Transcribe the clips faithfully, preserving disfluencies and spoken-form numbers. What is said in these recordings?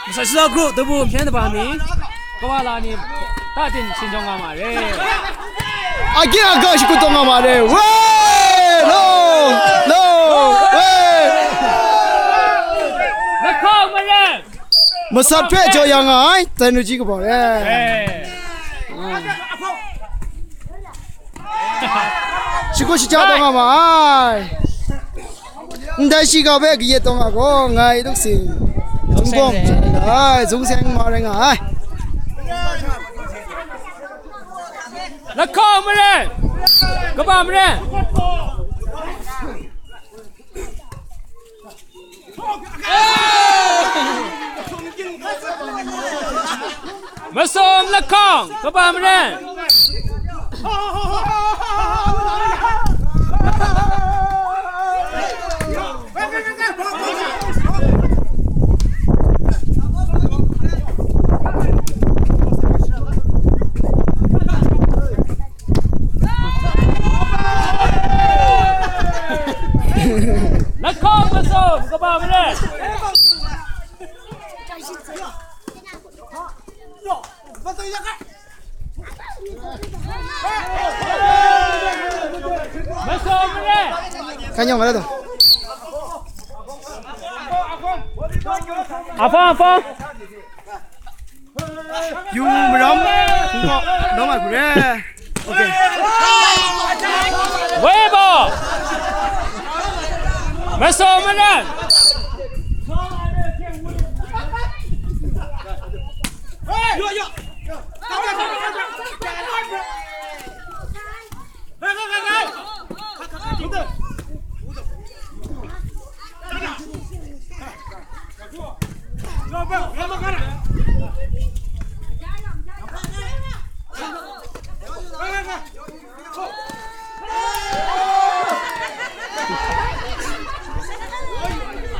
Masai Suda Group, Dabu, Myen Daba ni, Kawala ni, ta tin shinjawng nga ma re. Again, again, shi kutong nga ma re. Weh! Lo! Lo! Weh! Lahkawng Maren! Masat hpe jaw ya nga ai, dai nu ji kabau re. Eh. Shi kut shi ja taw nga ma ai. Ndai shi ga hpe kayet taw nga gaw, ngai Luk Sing, Zungbawng, ai, Zung Seng ma rai nga ai. Lahkawng Maren, Kaba Maren. Masum Lahkawng, Kaba Maren. Lahkawng Masum, Kaba Maren. Masum Maren. Kan yawng rai taw. Afang, afang. Yu maram hkungga nawng ai hku re. Okay. Weibo! Masum Maren!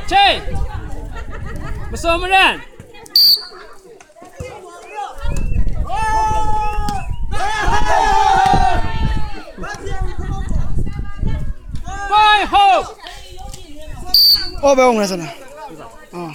Che! Masum Maren! Bai ho! O, bai ong na sana. Ah.